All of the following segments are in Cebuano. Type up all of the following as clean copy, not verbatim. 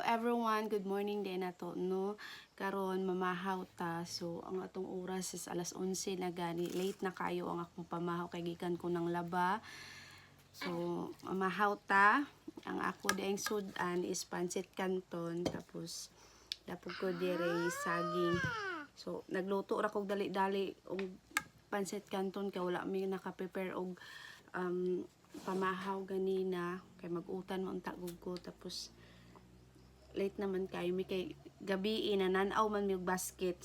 Everyone, good morning din na to, no? Karon mamahaw ta. So ang atong oras is alas 11 na gani. Late na kayo ang akong pamahaw kay gikan ko ng laba. So mamahaw ta. Ang ako dieng sudan is pancit canton, tapos dapog ko dire saging. So nagluto ra kog dali-dali og pancit canton kay wala mi naka-prepare og pamahaw ganina kay mag-utan mo unta gud ko, tapos late naman kayo mi kay gabi na nanaw man mi og basket.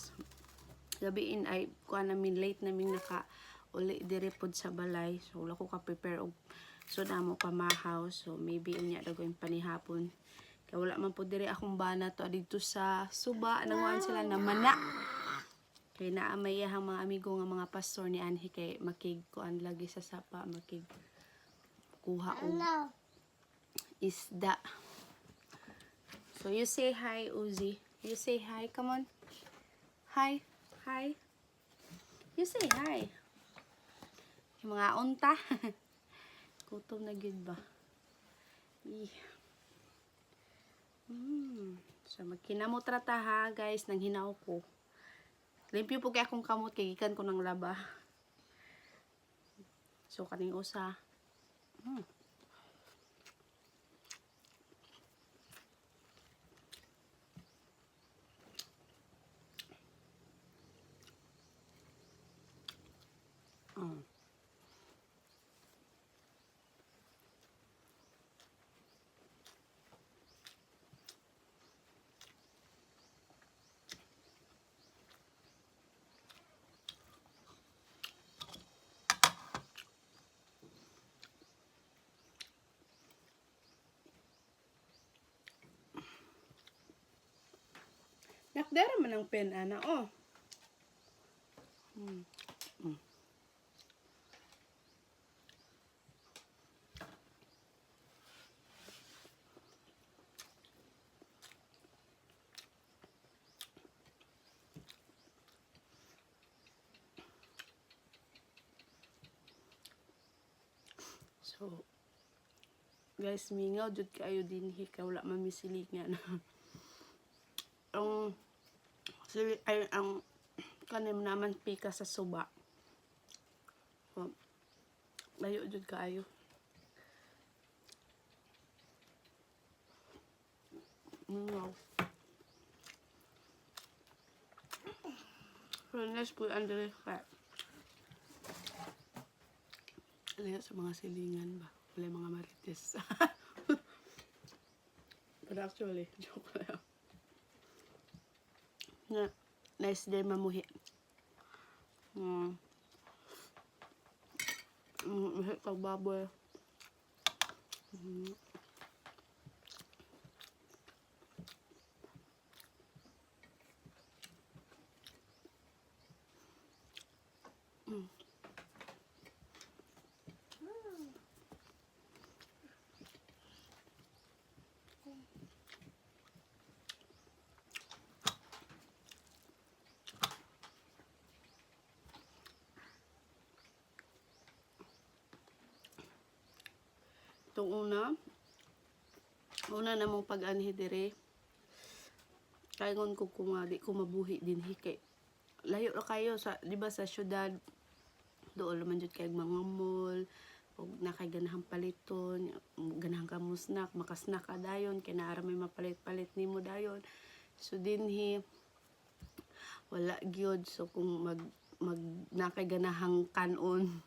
Gabiin ay kuan namin, late namin naka uli dire pod sa balay, so wala ko ka prepare og so namo pamahaw. So maybe unya dagoy panihapon kay wala man pod dire akong bana to didto sa suba, nanguan sila na mana kay naa may iyahang mga amigo nga mga pastor ni anhi kay makig kuan lagi sa sapa, makig kuha og isda. So you say hi, Uzi. You say hi. Come on. Hi. Hi. You say hi. Yung mga unta. Gutom na gid ba? Ih. So magkinamot ra ta ha, guys, nang hinaw ko. Limpyo po kay akong kamot kay gikan ko ng laba. So kaning usa. Nakdara man ang pen, ana, oh. So, guys, mingaw jud kayo dinhi kay wala man mi silingan. Ang sili ay ang kanim naman pika sa suba. So, layo jud kaayo. Mingaw. Pero nice po Andre kaya layo sa mga silingan ba? Wala mga marites. But actually, joke lang. Nga, nice day mamuhi. Muhi kag baboy. Itong una, una na mong pag-anhi dire. Kaingon ko kung nga di ko mabuhi dinhi kay layo ra kayo sa, di ba, sa syudad dool man jud kay mga mall ug nakay ganahang paliton, ganahan ka mo snack, makasnack ka dayon kay naa ra may mapalit-palit nimo dayon. So dinhi wala gyud. So kung mag mag nakay ganahang kanon,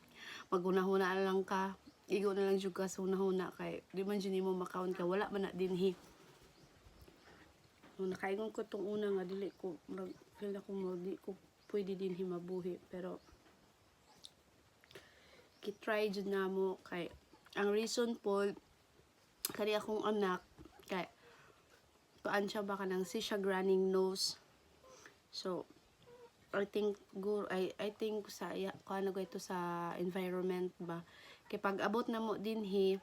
maghuna-huna lang ka, igo na lang jud ka sa hunahuna kay di man jud nimo makaon kay wala man na dinhi. So, nakaingon ko tong una nga dili ko murag feel ako mo di ko pwede dinhi mabuhi, pero kitry jud namo kay ang reason po kani akong anak kay kuan siya ba, kanang si siya running nose. So I think go I think sa ya kuan na ito sa environment ba, kay pag abot na mo dinhi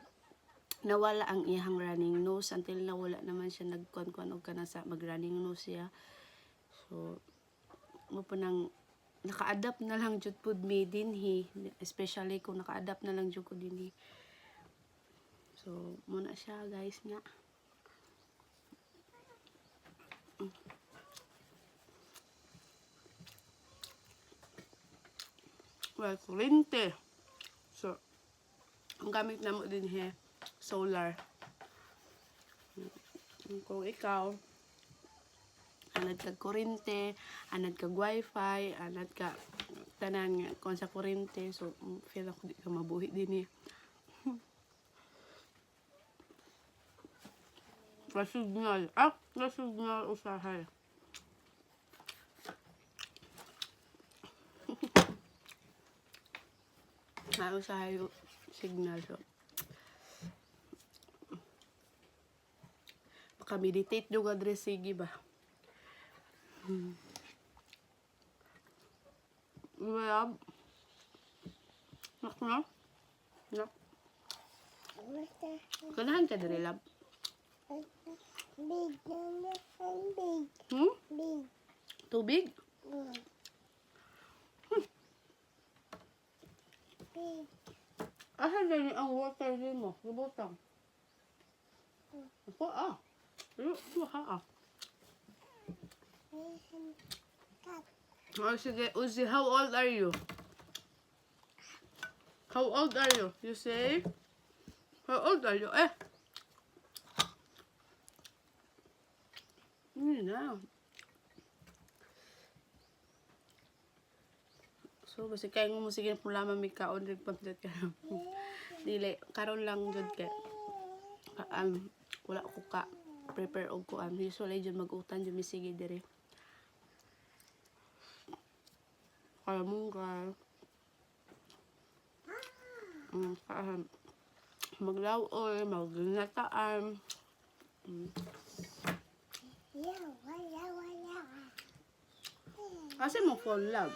nawala ang iyang running nose. Until nawala naman siya, nagkuan-kuan og kana sa mag running nose siya. So mo pa nang naka-adapt na lang jud pud mi dinhi, especially kung naka-adapt na lang jud ko dinhi. So muna siya, guys, nga. Well, kurente. So, ang gamit na mo din he, solar. Kung ikaw, anad kag kurente, anad kag wifi, anad ka tanan nga kon sa kurente, so feel ako di ka mabuhi din eh. La signal. Ah, la signal usahay. Ah, usahay signal. So, baka meditate yung address sige ba? Well, nak na? Nak. Ganahan ka diri, love? Big, big, Hmm? big. Tubig? Big. Asa dali ang water din mo? Gibutang. Ako ah. Ano ha ah. Cat. Oh, sige, Uzi, how old are you? How old are you? You say? How old are you? Eh! Hindi na. So, basta kaya mo sige pula may kaon rin pamdat ka. Dili, karon lang jud kay wala ko ka prepare og kuan. Usually jud mag-utan jud mi sige diri. Kaya mungga. Kahan. Maglaoy, magginataan. Yeah, wala, wala. Kasi mo phone love.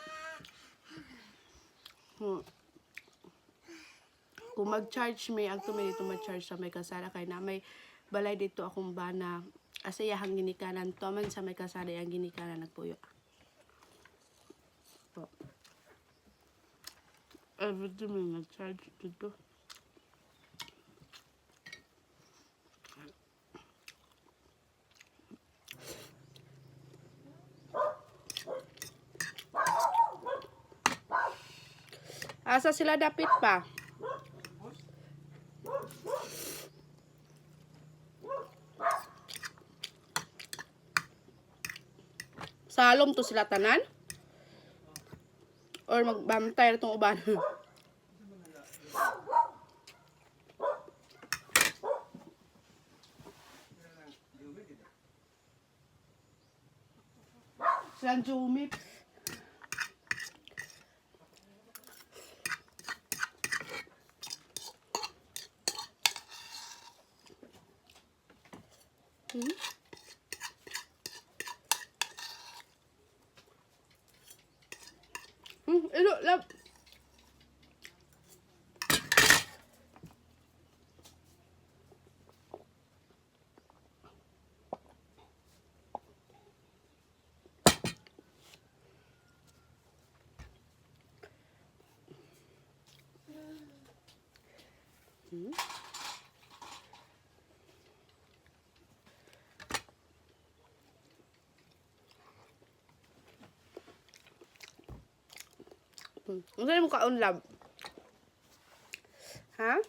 Kung mag-charge may, ang may dito mag-charge sa may kasara kay na may balay dito akong bana. Asa iyahang ginikanan, to man sa may kasara iyang ginikanan nagpuyo. Po. Every day may nag-charge dito. Asa sila dapit pa? Salom to sila tanan? Or magbantay na itong uban? Silang Jumi. Ilo, love. Unsa nimo kaon, love? Ha?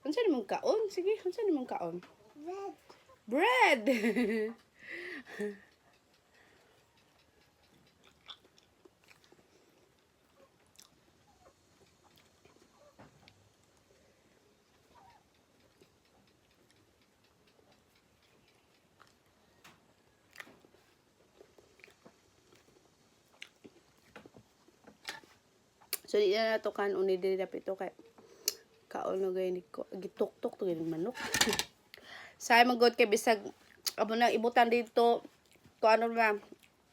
Unsa nimo kaon? Sige, unsa nimo kaon? Red. Bread. So di na nato kan uni diri dapit to kay kaon na gayud ko gituktok to gayud manok. Say man god kay bisag amo nang ibutan dito to ano na